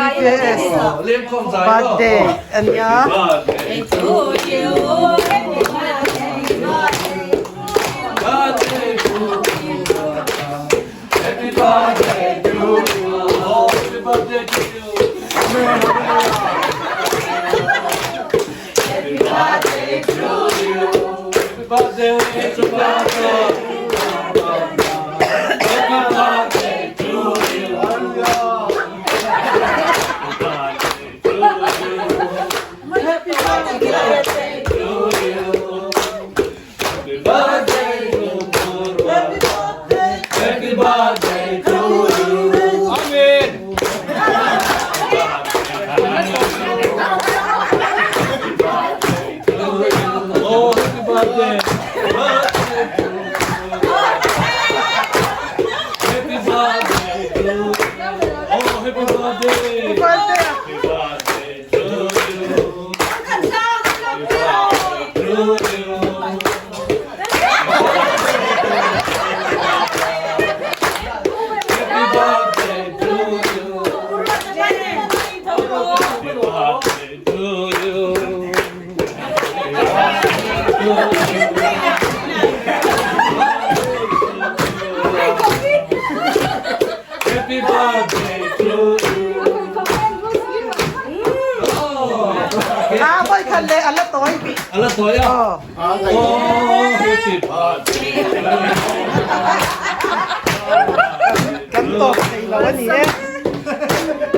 CPS birthday a nia. A vawi khat leh a la tawi. A la tawi a. Oh, happy birthday. Kan tawp thei lo a ni e.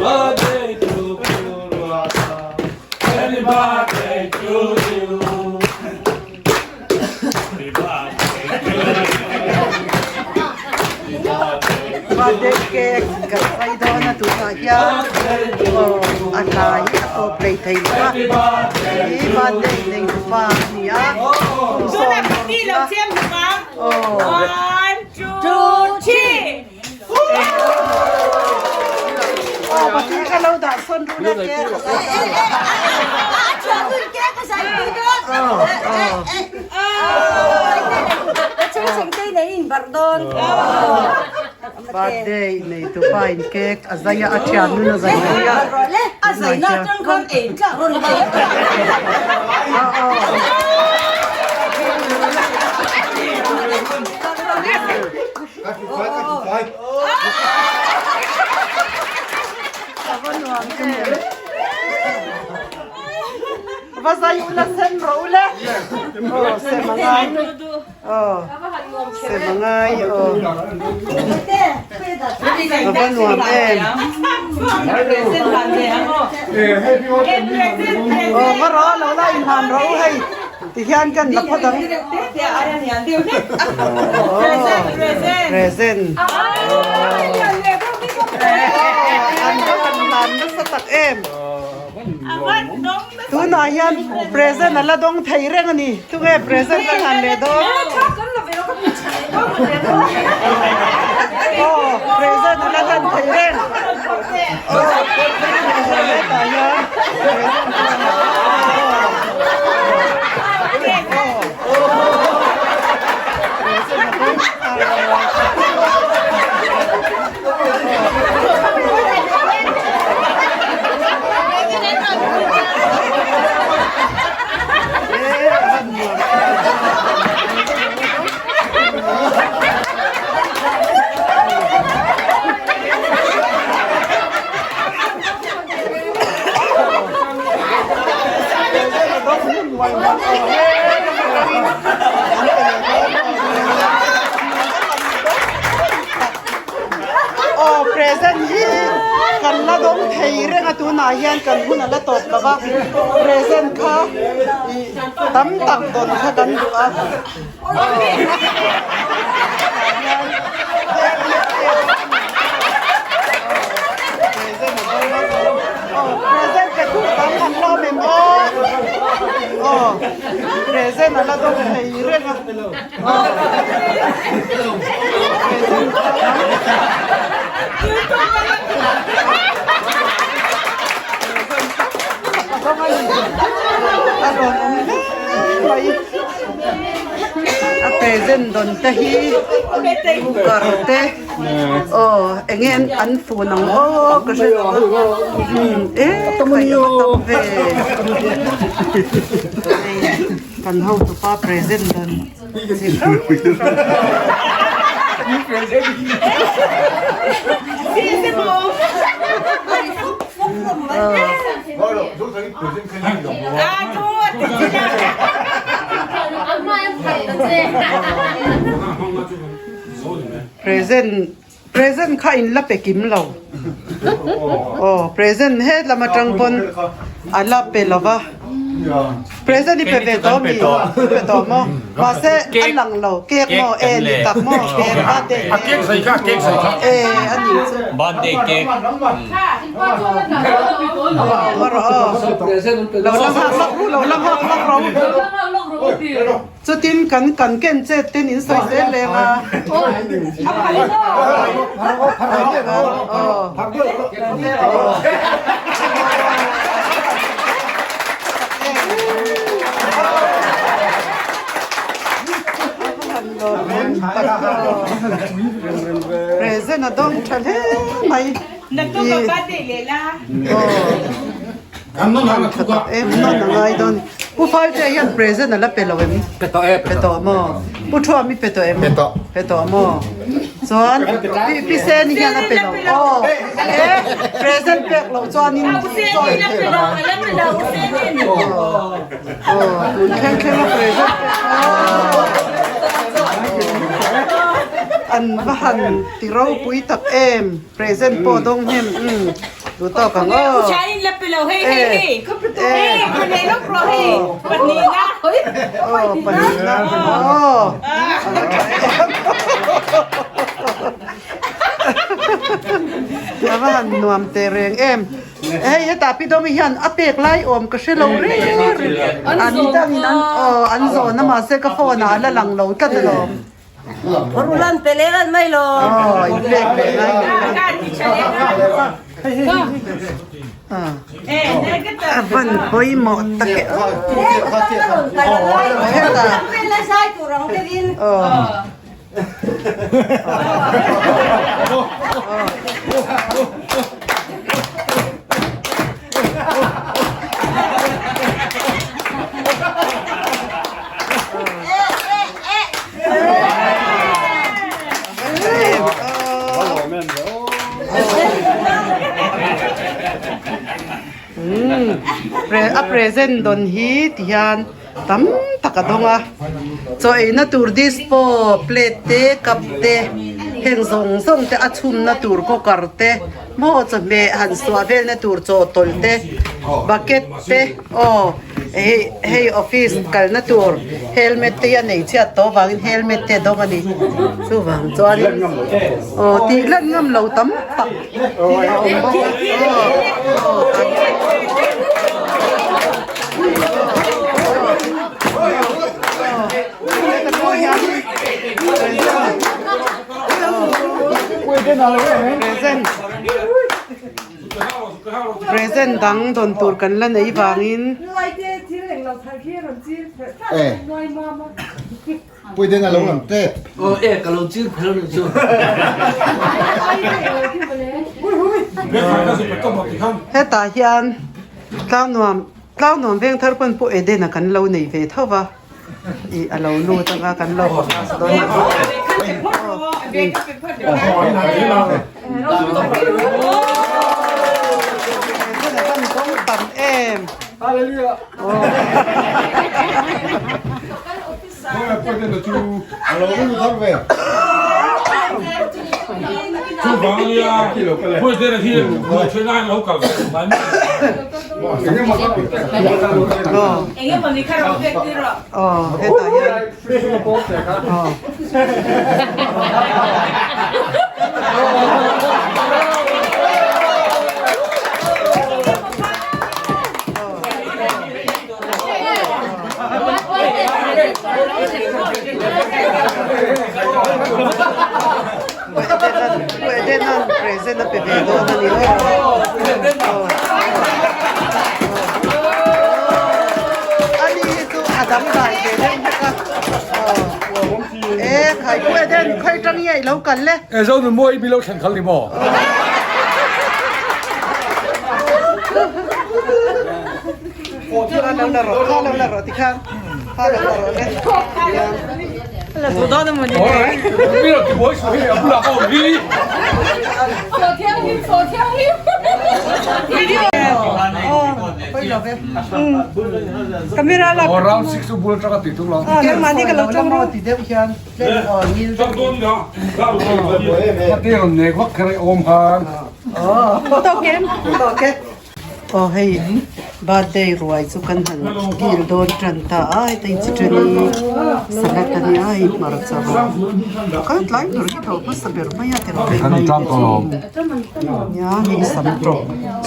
Birthday to Ruata. Happy birthday to you. Happy birthday to you. Happy birthday. Birthday cake kan zai dawn a tunah hian aw a hla hi a tawp hlei thei lo a hi birthday nei tupa a ni a kum sawm a aw pahnih ka lo dah sawn run a cake a zai dawn Birthday nei tupa in cake a zai a a thian nun a zai pui a Va zai ula sen rawh ule aw sem a ngai aw sem a ngai aw a va nuam em aw va rawh lo la inhlan rawh u hei. Tihian kan la phawt ang. Present. An va han hlan nasa tak em. Tunah hian present a la dawng thei reng a ni. Tunge present ka hlan leh dawn? Aw, present a la hlan thei reng. Aw, hetah hian present ka hlan Aw present hi kan la dawng thei reng a tunah hian kan hun a la tawp lo va present kha ih tam tak dawn kha kan duh a. Present pe tu tam an lawm em aw aw present a la dawng thei reng a a rawn awm hle mai. Present dawn te hi cooker te aw eng nge an fun ang aw ka hre lo a e khai a va tam ve kan hotupa present dawn chi hrang hrang. Present present kha in la pe kim lo aw present helam atang pawn a la pe lo va present i pe ve tawh mi pe tawh maw mahse a lang lo cake maw e ni tak maw cake birthday e a nih chu birthday cake. Lo la nghak lawk ru, lo la nghak lawk ro. Chutin kan kan ken chet ten in sawi zel leng a. Present a dawng tha hle mai. Tha tak em nawn a ngai dawn. Pu Falte hian present a la pe lo em? Pe tawh e. Pe tawh maw? Pu Thuam i pe tawh em? Pe tawh. Pe tawh maw? Chuan Pi Seni hian a pe lo. Aw e present pek loh chuanin chawi pe lo. Aw tun thleng thleng a present pek an va han ti ropui tak em. Present pawh dawng hnem umm duh tawk ang aw. Aw pahnihna aw. A va han nuam teh reng em. Hei hetah Pi Dawmi hian a pek lai awm ka hre lo reng reng. An dangin an aw an zawn a mahse ka phone ah a la lang lo tlat alawm. Rulan pe leh ran mai lo. Aw in pek leh ngai A van pawimawh tak e aw. A present dawn hi ti hian tam tak a dawng a chaw eina tur dispo plate te cup te heng zawng zawng te a chhumna tur cooker te maw chawhmeh han suah velna tur chaw tawlh te bucket te aw. Hei hei office kalna tur helmet te hi a nei chhiat tawh avangin helmet te a dawng a ni chuvang chuanin aw tih lan ngam lo tam tak a awm bawk a aw present. Present dang dawn tur kan la nei vangin. Hetah hian tlangnuam tlangnuam veng thar pawn pawh Eden-a kan lo nei ve tho va ih a lo lut anga kan lo pass dawn a Tam em. Hallelujah. Aw hetah hian aw. Pu Edenan present a pe ve dawn a ni aw. Ani hi chu a dangdai ve deuh bawk a. nge i lo kal le? E zo nun mawi mi lo thlen khal ni maw? Kha lo la rawh, kha lo la rawh tikhan. Kha lo la rawh le. La duh dawn emaw ni le. Mi lo ti buai suh hi a bulah ka awm hi. Chaw thianghlim, chaw thianghlim. Camera lak. Aw round 6 chu bul atanga tih tum lo. Keimahni ka lo tang ru. Ti deuh hian tlem aw ngil deuh. Ka te rawn nek vak kher i awm khan. Tawk em? Tawk e. Aw hei birthday ruai chu kan han kil dawn tan ta a heta in chi then hi salad a nia hei hmarcha rawng kal tlai ber hi tho hmasa ber mai a tel phei mai te chu nia hei sam tawk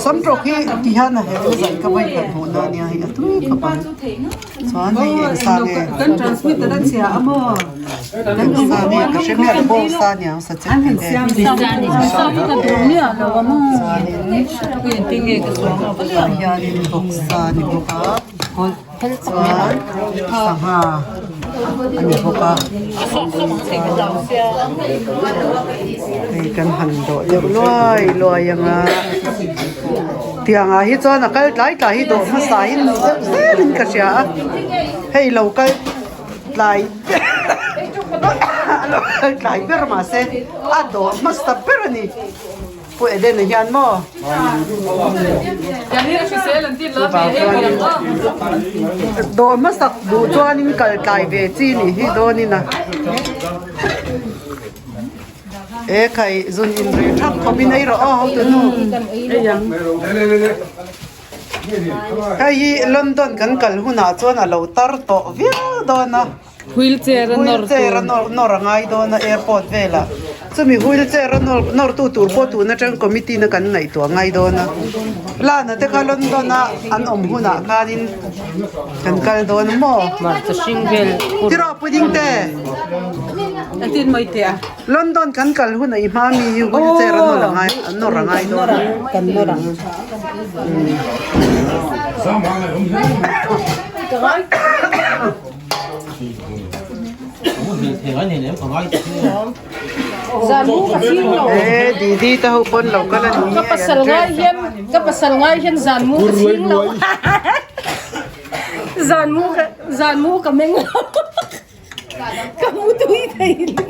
sam tawk hi ti hian a hel zai ka vawi khat hmuh na ania hei a tui khawp ang chuan hei eng sa nge eng sa nge ka hre miah lo bawng sa aniang sa chet te chuanin tah hianin bawksa a ni bawk a chuan sangha a ni bawk a hei kan han dawh deuh luai luai ang a tiang ah hi chuan a kal tlai tlai hi dawh hmasa in deuh zel in ka hria a hei lo kal tlai a lo kal tlai ber mahse a dawh hmasa ber a ni Pu Eden-a hian maw dawh hmasak duh chuanin kal tlai ve chi nih hi dawnin a e khai zun in reh thak khawpin ei rawh aw hotu nu. Hei hi London kan kal hunah chuan a lo tar tawh viau dawn a. Wheelchair a nawr Wheelchair a nawr nawr a ngai dawn a airport velah. Chumi wheelchair a nawr nawr tu tur pawh tun atang committee na kan ngaihtuah ngai dawn a. Lana te kha London a an awm hunah khanin kan kal dawn a maw? Hmarcha hring vel pur. Tiraw pudding te. Engtin mawi teh a? London kan kal hunah i hma mi hi wheelchair a nawr a ngai an nawr a ngai dawn a. Kan nawr ang. E Didi te ho pawn lo kal a ni Ka pasal ngai hian ka pasal ngai hian zan mu ka chhing lo zan mu ka zan mu ka meng lo ka mu tui thei lo.